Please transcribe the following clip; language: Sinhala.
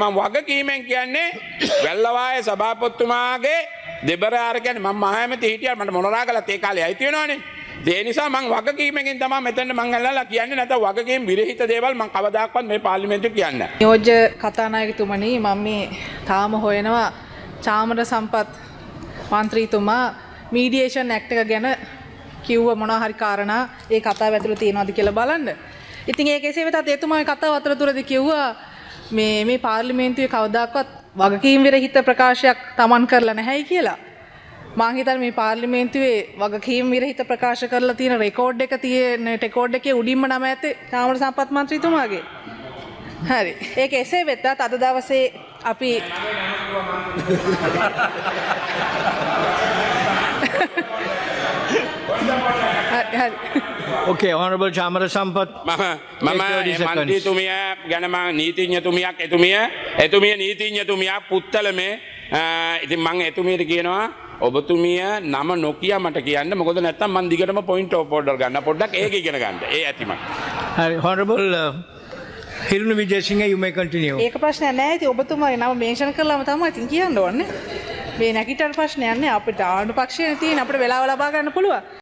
මං වගකීමෙන් කියන්නේ වැල්ලවාය සභාපතිතුමාගේ දෙබර අර කියන්නේ මං මහ ඇමති හිටියා, මට මොනරාගලත් ඒ කාලේ අයිති වෙනවනේ. ඒ නිසා මං වගකීමකින් තමයි මෙතෙන්ට මං ඇල්ලලා කියන්නේ. නැත්නම් වගකීම් විරහිත දේවල් මං කවදාකවත් මේ පාර්ලිමේන්තුවේ කියන්නේ නැහැ. නියෝජ්‍ය කතානායකතුමනි, මම මේ තාම හොයනවා චාමර සම්පත් මන්ත්‍රීතුමා මීඩියේෂන් ඇක්ට් එක ගැන කිව්ව මොනවා හරි කාරණා ඒ කතාව ඇතුළේ තියෙනවද කියලා බලන්න. ඉතින් ඒ කෙසේ වෙතත් එතුමා කතාව අතරතුරදී කිව්වා මේ මේ පාර්ලිමේන්තුවේ කවදාකවත් වගකීම් විරහිත ප්‍රකාශයක් තමන් කරලා නැහැයි කියලා. මං හිතන්නේ මේ පාර්ලිමේන්තුවේ වගකීම් විරහිත ප්‍රකාශ කරලා තියෙන රෙකෝඩ් එක තියෙන රෙකෝඩ් එකේ උඩින්ම නම ඇත්තේ චාමර සම්පත් මන්ත්‍රීතුමාගේ. හරි. ඒක එසේ වෙතත් අද දවසේ අපි හරි හරි. Okay, Honorable Chamara Sampath. මම මම 30 seconds. මන්ත්‍රීතුමිය ගැන මං නීතිඥතුමියක්, එතුමිය එතුමිය නීතිඥතුමියක් පුත්තලමේ. ඉතින් මං එතුමියට කියනවා ඔබතුමිය නම නොකිය මට කියන්න, මොකද නැත්තම් මං දිගටම පොයින්ට් ඔෆ් ඕඩර් ගන්න. පොඩ්ඩක් ඒක ඉගෙන ගන්න. ඒ ඇති මං. හරි, Honorable Hirunu Wijesinghe, you may continue. ඒක ප්‍රශ්නයක් නෑ. ඉතින් ඔබතුමාගේ නම මෙන්ෂන් කරලාම තමයි ඉතින් කියන්න ඕනේ. මේ නැගිට්ටට ප්‍රශ්නයක් නෑ. අපිට ආණ්ඩු පක්ෂයේ තියෙන අපිට වෙලාව ලබා ගන්න පුළුවන්.